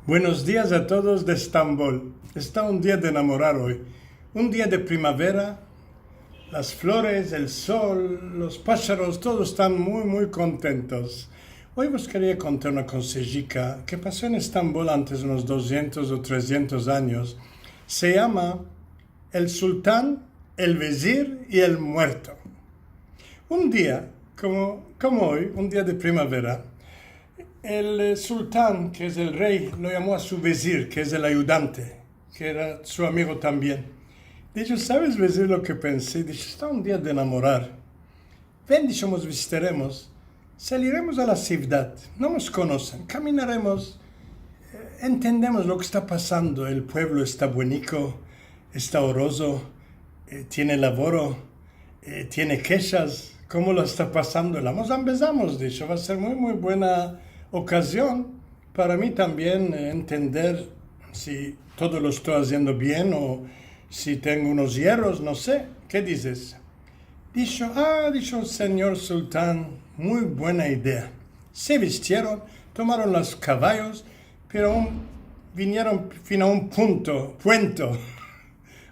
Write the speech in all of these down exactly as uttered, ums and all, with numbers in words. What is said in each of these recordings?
Buenos dias a todos de Estambol. Esta un dia de enamorar oy. Un dia de primavera. Las flores, el sol, los pasharos, todos estan muy, muy kontentos. Oy vos keria kontar una konsejika ke paso en Estambol antes unos dosientos o tresientos anyos. Se yama El sultan, el vezir i el muerto. Un dia, komo, komo oy, un dia de primavera, el, eh, sultan, ke es el rey, lo yamo a su vezir, ke es el ayudante, ke era su amigo tambien. Disho: "Saves, vezir, lo ke pensi?" Disho: "Esta un dia de enamorar. Ven", disho, "mos vistiremos, saliremos a la sivdad, no mos konosen, kaminaremos, eh, entendemos lo ke esta pasando, el puevlo esta bueniko, esta orozo, eh, tiene lavoro, eh, tiene keshas, komo lo esta pasando el amo?" "Ambezamos", disho, "va a ser muy, muy buena okazion para mi tambien, eh, entender si todo lo esto aziendo bien o si tengo unos yerros, no se. Ke dizes?" Disho: "Ah", disho, "sinyor sultan, muy buena idea." Se vistieron, tomaron los kavayos, pero un, vinieron fin a un punto, puento.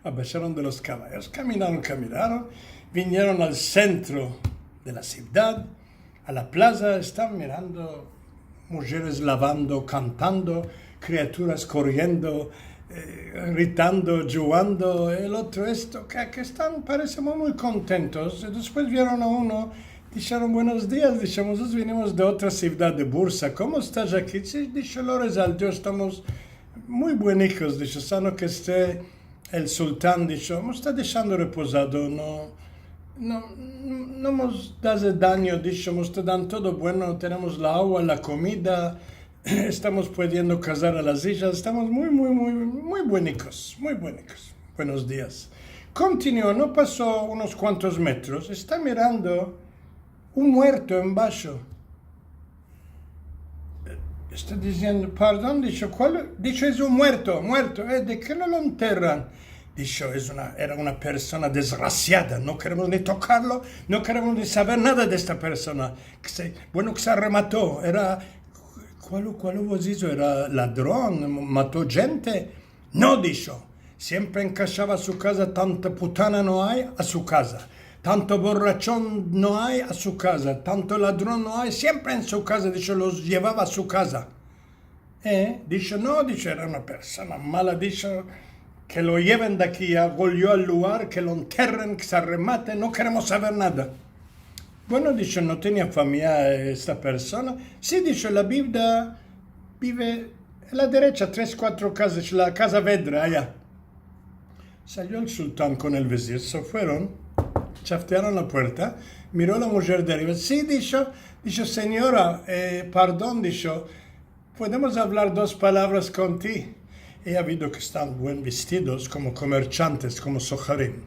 Abasharon de los kavayos, kaminaron, kaminaron, vinieron al sentro de la sivdad, a la plaza, estan mirando mujeres lavando, kantando, kriaturas koriendo, eh, gritando, djugando, el otro esto, ke, ke estan, parese muy, muy kontentos. I despues vieron a uno, disheron: "Buenos dias", disho, "mozotros vinimos de otra sivdad, de Bursa. Komo estas aki?" "Si", disho, "lores al Dio, estamos muy buenikos", disho, "sano ke este el sultan", disho, "mos esta deshando repozado, no, no, no mos aze danyo", disho, "mos esta dando todo bueno, tenemos la agua, la komida, estamos pudiendo kazar a las ijas, estamos muy, muy, muy, muy buenikos, muy buenikos. Buenos dias." Kontinuo, no paso unos kuantos metros, esta mirando un muerto en basho. Esta diziendo: "Pardon", disho, "kual?" Disho: "Es un muerto, muerto. Eh, de ke no lo enterran?" Disho: "Es una, era una persona desgrasiada, no keremos ni tokarlo, no keremos ni saver nada de esta persona. Ke se, bueno, ke se remato, era, kual, kual vos digo, era ladron, mato djente." "No", disho, "siempre enkashava a su kaza, tanta putana no ay a su kaza, tanto borrachon no ay a su kaza, tanto ladron no ay, siempre en su kaza", disho, "los yevava a su kaza." "Eh", disho, "no", disho, "era una persona mala", disho, "ke lo yeven de aki, ya golyo al lugar, ke lo enterren, ke se remate, no keremos saver nada." "Bueno", disho, "no tenia famiya esta persona?" "Si", disho, "la bivda bive a la derecha, tres, kuatro kazas, la kaza vedra aya." Salio el sultan kon el vezir, se fueron, chaftearon la puerta, miro la mujer de arriva. "Si", disho, disho, "sinyora, eh, pardon", disho, "podemos avlar dos palavras kon ti?" Eya vido ke estan buen vestidos, komo komerchantes, komo soharim.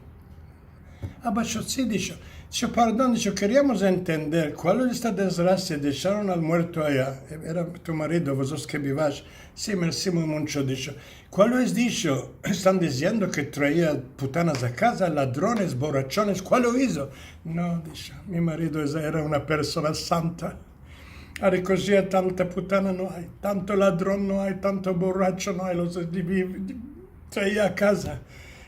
Abasho, "Si", disho. Disho: "Pardon", disho, "keriamos entender kual es esta desgrasia, desharon al muerto aya, era tu marido, vozotros ke bivash." "Si, mersi muy muncho", disho. "Kual es?", disho, "estan diziendo ke traia putanas a kaza, ladrones, borrachones, kual izo?" "No", disho, "mi marido es, era una persona santa. Arrekogia tanta putana no ay, tanto ladron no ay, tanto borracho no ay, los traia a kaza,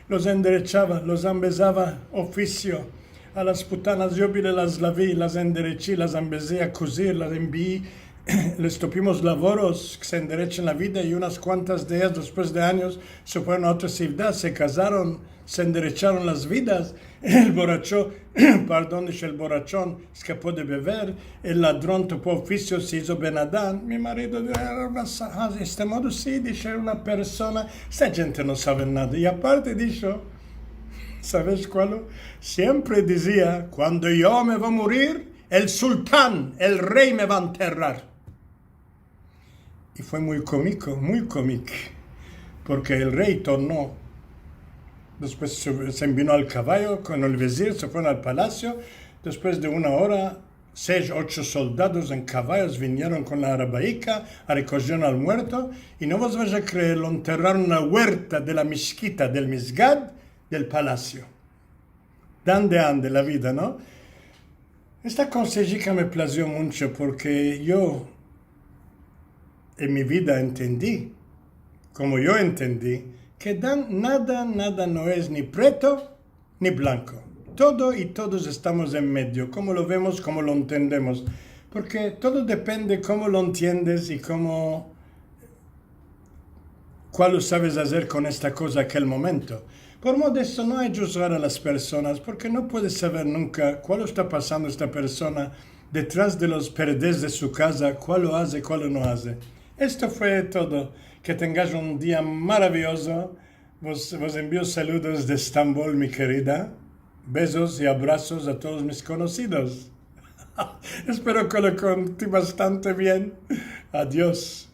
los enderechava, los ambezava ofisio. A las putanas yo vine, las lavi, las enderechi, las ambezi a kuzir, las envii, les topimos lavoros ke se enderechen la vida, i unas kuantas de eyas, despues de anyos, se fueron a otra sivdad, se kazaron, se enderecharon las vidas. El boracho, pardon, disho, el borachon eskapo de bever, el ladron topo ofisio, se izo benadan. Mi marido era una sa-, ah, de este modo, si", disho, "era una persona, esta djente no save nada." I aparte, disho, "Saves kual? Siempre dizia: kuando yo me vo morir, el sultan, el rey, me va a enterrar." I fue muy komiko, muy komik, porke el rey torno, despues se, se envino al kavayo kon el vezir, se fueron al palasio. Despues de una ora, sesh, ocho soldados en kavayos vinieron kon la arabaika, arrekojieron al muerto, i no vos vash a kreer, lo enterraron en la uerta de la mishkita, del misgad, del palasio. Dande ande la vida, no? Esta konsejika me plazio muncho, porke yo en mi vida entendi komo yo entendi, ke dan nada, nada no es ni preto ni blanko. Todo i todos estamos en medio, komo lo vemos, komo lo entendemos. Porke todo depende komo lo entiendes i komo, kualo saves azer kon esta koza akel momento. Por modo de esto, no ay ke djuzgar a las personas, porke no puedes saver nunka kualo esta pasando esta persona detras de los peredes de su kaza, kualo aze, kualo no aze. Esto fue todo. Ke tengas un dia maraviyozo. Vos, vos envio saludos de Estambol, mi kerida. Bezos i abrasos a todos mis konosidos. Espero ke lo konti bastante bien. Adios.